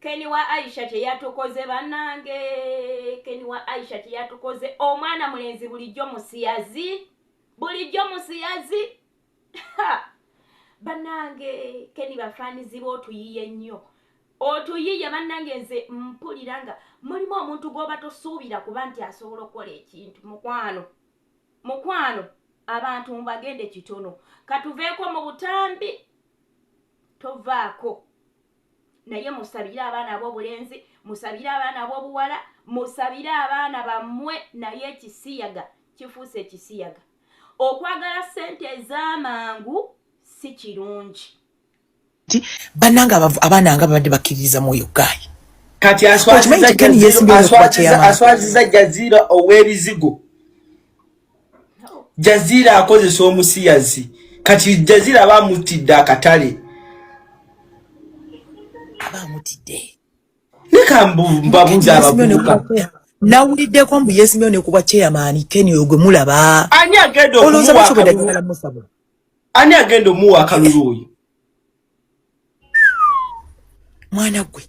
Ken wa Aisha kyeyatukoze bannange, Ken wa Aisha kyeyatukoze. Omwana mulenzi bulijjo musiyazi, bulijjo musiyazi. Bannange Ken bafaanizibwa otuyiye nnyo, otuyiye bannange. Nze mpulira nga mulimu omuntu gw'oba tosuubira kuba nti asobola okukola ekintu. Mukwano, mukwano, abantu mubagende kitono, katuveeko mu butambi, tovaako. Naye musabire abaana ab'obulenzi, musabire abaana ab'obuwala, musabire abaana bammwe. Naye ekisiyaga kifuuse ekisiyaga. Okwagala ssente ez'amangu si kirungi. Bannange abaana nga babadde bakkiririza mu oyo guy. Kati aswaziza Jazeera ow'ebizigo. Jazeera akozesa omusiyazi. Kati Jazeera bamutidde akatale. Abamutidde. Leka mbabuuza abavubuka. Nawuliddeko mbu yeesimbyewo ne kuba chairman Ken oyo gwe mulaba. Ani agenda omuwa akalulu? Ani agenda omuwa akalulu oyo? Mwana gwe.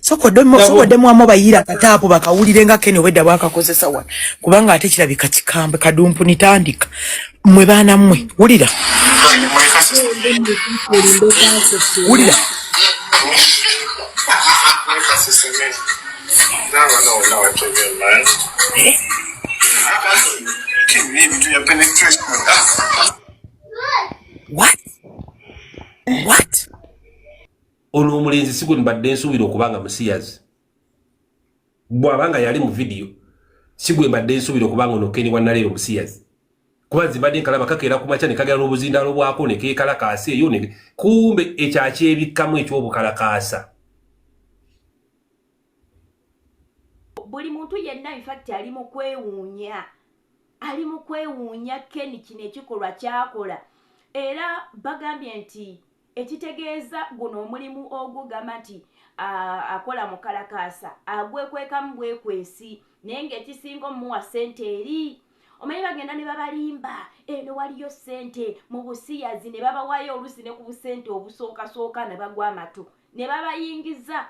Sokodde mwamu bayira akataapu bakawulire nga Ken obwedda bwakakozesa wano. Kubanga ate kirabika kikambwe kadumpu nitandika. Mmwe baana mmwe, wulira. Wulira. What? What? Ono omulenzi si gwe mbadde nsuubira okubanga musiyazi. Bw'abanga yali mu vidiyo, si gwe mbadde nsuubira okubanga ono Ken wa Naleero musiyazi. Kuba nze mbadde nkalaba kakeera ku makya ne kagera n'obuzindaalo bwako ne keekalakaasa eyo ne kumbe ekyakyebikkamu eky'obukalakaasa. Buli muntu yenna in fact ali mu kwewuunya, ali mu kwewuunya Ken kino ekikolwa kyakola. Era bagambye nti ekitegeeza guno omulimu ogugamba nti akola mukalakaasa agwekwekamu bwekwesi, naye ng'ekisinga omuwa ssente eri omanyi bagenda ne babalimba eno waliyo ssente mu busiyazi ne babawayo oluusi ne ku busente obusookasooka ne bagwa amatu ne babayingiza.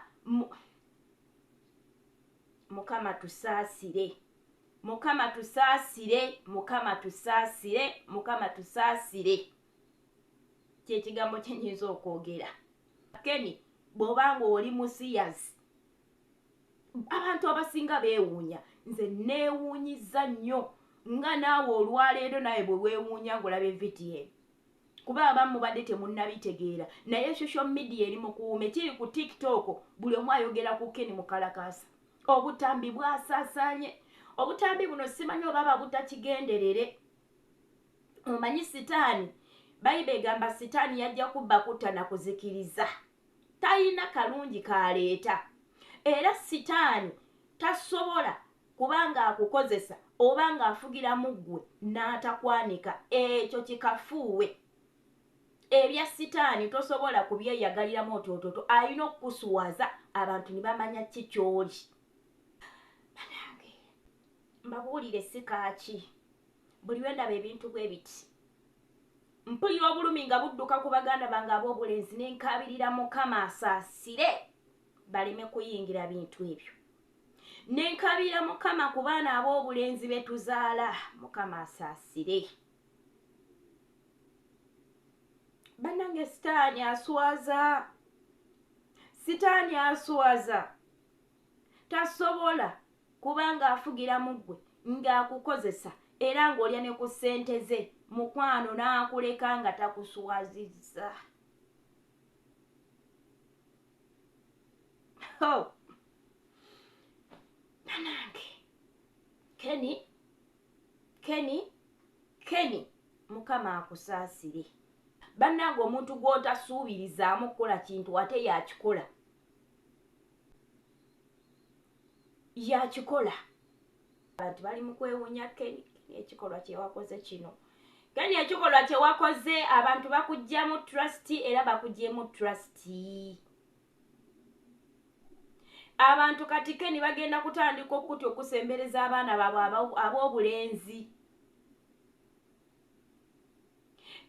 Mukama tusaasire, Mukama tusaasire, Mukama tusaasire, Mukama tusaasire. Kyekigambo kyenyinza okwogera. Ken bw'obanga oli musiyazi, abantu abasinga beewuunya. Nze neewuunyiza nnyo nga naawe olwaleero nawe bwe weewuunya ng'olaba evidiyo eno, kuba abamu mubadde temunnabitegeera. Naye social media eri mu kuwume, kiri ku TikTok, buli omu ayogera ku Ken mukalakaasa. Obutambi bwasaasaanye. Obutambi buno simanyi oba babutakigenderere. Omanyi sitaani, Bayibuli egamba sitaani yajja kubba, kutta na kuzikiriza. Talina kalungi kaleeta. Era sitaani tasobola kubanga akukozesa oba ng'afugira mu ggwe n'atakwanika. Ekyo kikafuuwe. Ebya sitaani tosobola kubyeyagaliramu otyototo, alina okukuswaza abantu ne bamanya ki ky'oli. Bannange mbabuulire si kaaki, buli lwe ndaba ebintu bwe biti mpulira obulumi nga budduka ku baganda bange ab'obulenzi ne nkaabirira Mukama asaasire baleme kuyingira bintu ebyo. Ne nkaabirira Mukama ku baana ab'obulenzi be tuzaala, Mukama asaasire. Bannange sitaani aswaza, sitaani aswaza. Tasobola kubanga afugira mu ggwe ng'akukozesa era ng'olya ne ku ssente ze, mukwano n'akuleka nga takuswazizza. Oh. Bannange Ken, Ken, Ken, Mukama akusaasire. Bannange omuntu gw'otasuubirizaamu kukola kintu ate yakikola, yakikola. Abantu bali mu kwewuunya Ken ekikolwa kye wakoze kino. Ken ekikolwa kye wakoze abantu bakuggyamu trust, era bakugyemu trust. Abantu kati Ken bagenda kutandika okutya okusembereza abaana baabwe ab'obulenzi.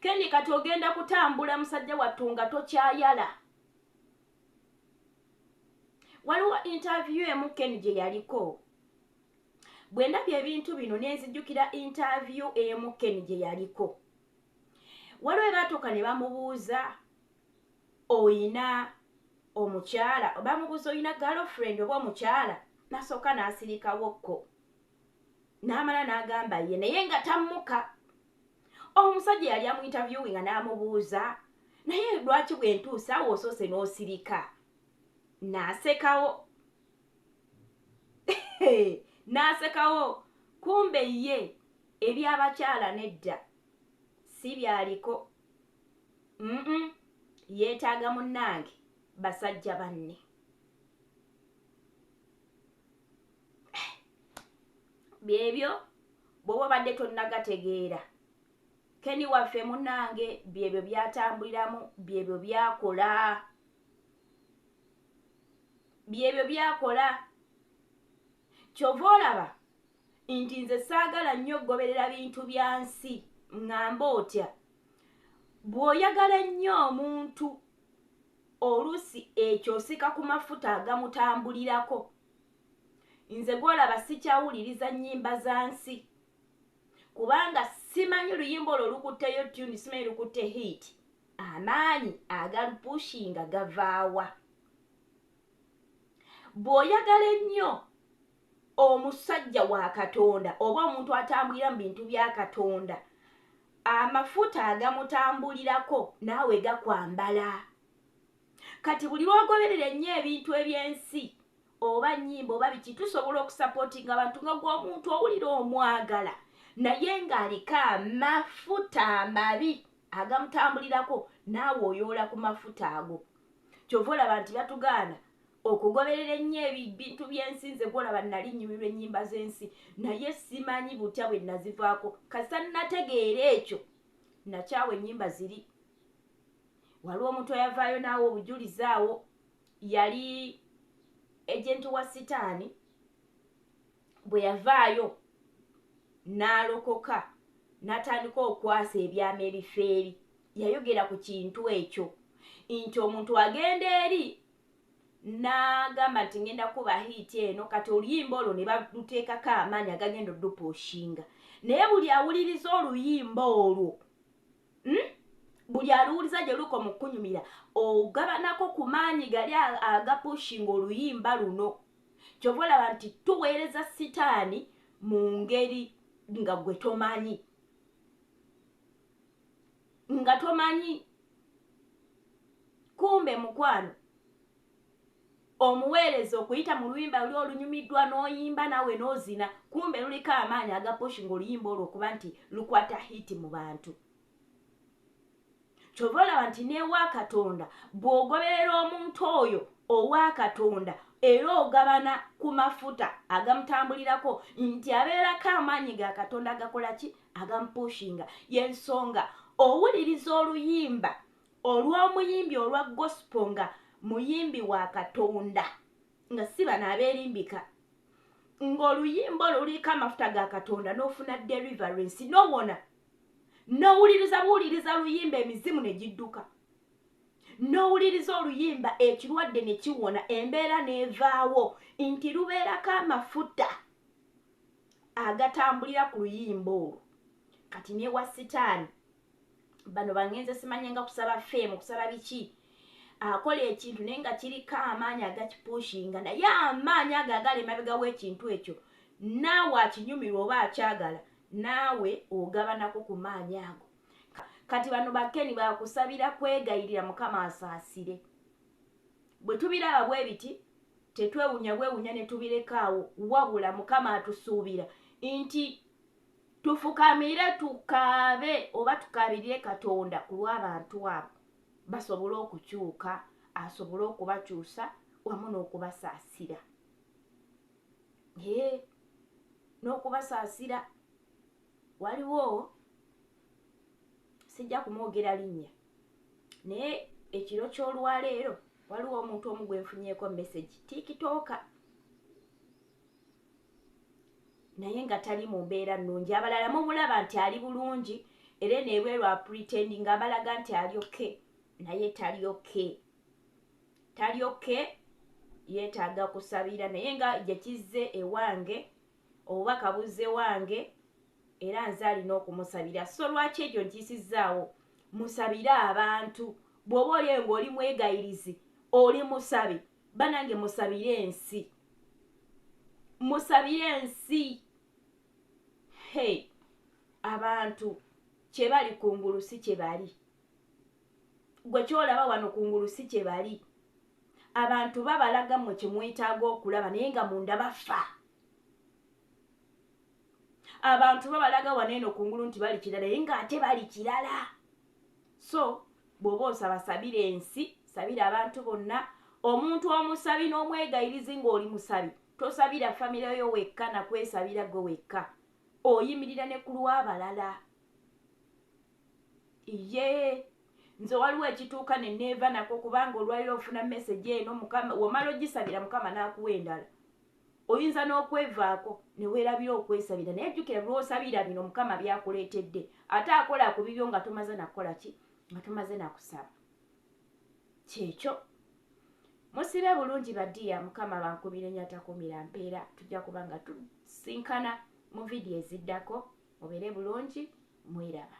Ken kati ogenda kutambula musajja wattu nga tokyayala. Waliwo interview emu Ken gye yaliko. Bwe ndabye ebintu bino ne nzijjukira interview emu Ken gye yaliko. Waliwo baatuuka ne bamubuuza oyina omukyala, bamubuuza oyina girlfriend oba omukyala, n'asooka n'asirikawokko. N'amala n'agamba ye naye nga tammuka. Omusajja yali amu interviewing nga n'amubuuza naye lwaki bwe ntuusa awo osoose n'osirika? N'asekawo. N'asekawo kumbe ye eby'abakyala nedda si byaliko. Yeetaaga munnange basajja banne. Byebyo bw'oba obadde tonnagategeera. Ken waffe munnange byebyo byatambuliramu, byebyo byakola. Byebyo byakola. Ky'ova olaba nti nze saagala nnyo okugoberera bintu bya nsi. Ŋŋamba otya, bw'oyagala ennyo omuntu oluusi ekyo osika ku mafuta agamutambulirako. Nze gw'olaba sikyawuliriza nnyimba za nsi kubanga simanyi luyimba olwo lukutteyo tune, simanyi lukutte hit. Amaanyi agalupushinga gavaawa. Bw'oyagala ennyo omusajja wa Katonda oba omuntu atambulira mu bintu bya Katonda, amafuta agamutambulirako naawe gakwambala. Kati buli lw'ogoberera ennyo ebintu eby'ensi oba nnyimba oba biki, tusobola okusapootinga abantu nga gw'omuntu owulira omwagala naye ng'aliko amafuta amabi agamutambulirako, naawe oyoola ku mafuta ago. Ky'ova olaba nti batugaana okugoberera ennyo ebintu by'ensi. Nze gw'olaba nali nnyumirwa ennyimba z'ensi naye simanyi butya bwe nazivaako. Kasita nategeera ekyo nakyawa ennyimba ziri. Waliwo omuntu ayavaayo naawe obujulizi awo, yali ejenti wa Sitaani, bwe yavaayo n'alokoka n'atandika okwasa ebyama ebifeeri. Yayogera ku kintu ekyo nti omuntu agenda eri n'agamba nti ngenda kuba hiiti eno, kati oluyimba olwo ne baluteekako amaanyi agagenda oddupushinga. Naye buli awuliriza oluyimba olwo, buli aluwuliza gye luko mu kunyumira, ogabanako ku maanyi gali agapushinga oluyimba luno. Ky'ova olaba nti tuweereza Sitaani mu ngeri nga gwe tomanyi. Nga tomanyi. Kumbe mukwano omuweereza okuyita mu luyimba luli olunyumiddwa n'oyimba naawe n'ozina, kumbe luliko amaanyi agapushinga oluyimba olwo okuba nti lukwata hiti mu bantu. Ky'ova olaba nti n'ewa Katonda bw'ogoberera omuntu oyo owa Katonda era ogabana ku mafuta agamutambulirako nti abeerako amaanyi ga Katonda agakola ki? Agamupushinga. Y'ensonga owuliriza oluyimba olw'omuyimbi olwa gospel nga muyimbi wa Katonda, nga si bano abeerimbika, ng'oluyimba olwo luliko amafuta ga Katonda n'ofuna deliverance n'owona. N'owuliriza buwuliriza luyimba emizimu ne gidduka. N'owuliriza oluyimba ekirwadde ne kiwona, embeera n'evaawo nti lubeerako amafuta agatambulira ku luyimba olwo. Kati n'ewa Sitaani bano bangenze simanye nga kusaba feemu, kusaba biki, akola ekintu naye nga kiriko amaanyi agakipushinga, naye amaanyi ago agali emabega w'ekintu ekyo naawe akinyumirwa oba akyagala, naawe ogabanako ku maanyi ago. Kati bano bakeni bakusabira kwegayirira Mukama asaasire. Bwe tubiraba bwe biti tetwewunya bwewunya ne tubirekaawo, wabula Mukama atusuubira nti tufukamire tukaabe oba tukaabirire Katonda ku lw'abantu abo basobole okukyuka, asobole okubakyusa wamu n'okubasaasira. N'okubasaasira. Waliwo sijja kumwogera linnya, naye ekiro ky'olwaleero waliwo omuntu omu gwe nfunyeeko message TikTok, naye nga tali mu mbeera nnungi. Abalala mumulaba nti ali bulungi era neebweru apretending abalaga nti ali okay, naye tali okay, tali okay. Yeetaaga kusabira, naye nga gye kizze ewange, obubaka buzze wange, era nze alina okumusabira. So lwaki ekyo nkisizzaawo? Musabire abantu. Bw'oba oli eyo ng'oli mwegayirizi, oli musabi, banange musabire ensi, musabire ensi. Hey, abantu kye bali kungulu si kye bali. Gwe kyolaba wano kungulu si kye bali. Abantu babalaga mmwe kye mwetaaga okulaba, naye nga munda bafa. Abantu babalaga wano eno kungulu nti bali kirala, naye ng'ate bali kirala. So bw'oba osaba, sabira ensi, sabira abantu bonna. Omuntu omusabi n'omwegayirizi ng'oli musabi, tosabira famire yo wekka nakwesabira gwe wekka, oyimirira ne ku lw'abalala. Ye nze waliwo ekituuka ne neeva nako, kubanga olwaliro ofuna message eno, Mukama womala ogisabira, Mukama n'akuwa endala, oyinza n'okwevaako ne weerabira okwesabira. Naye jjukira lw'osabira bino Mukama byakuleetedde, ate akola ku bibyo nga tomaze nakukola ki, nga tomaze nakusaba. Kyekyo, musibe bulungi badiya. Mukama bankumire nnyo, atakumira mpeera. Tujja kuba nga tusinkana mu vidiyo eziddako. Mubeere bulungi, mweraba.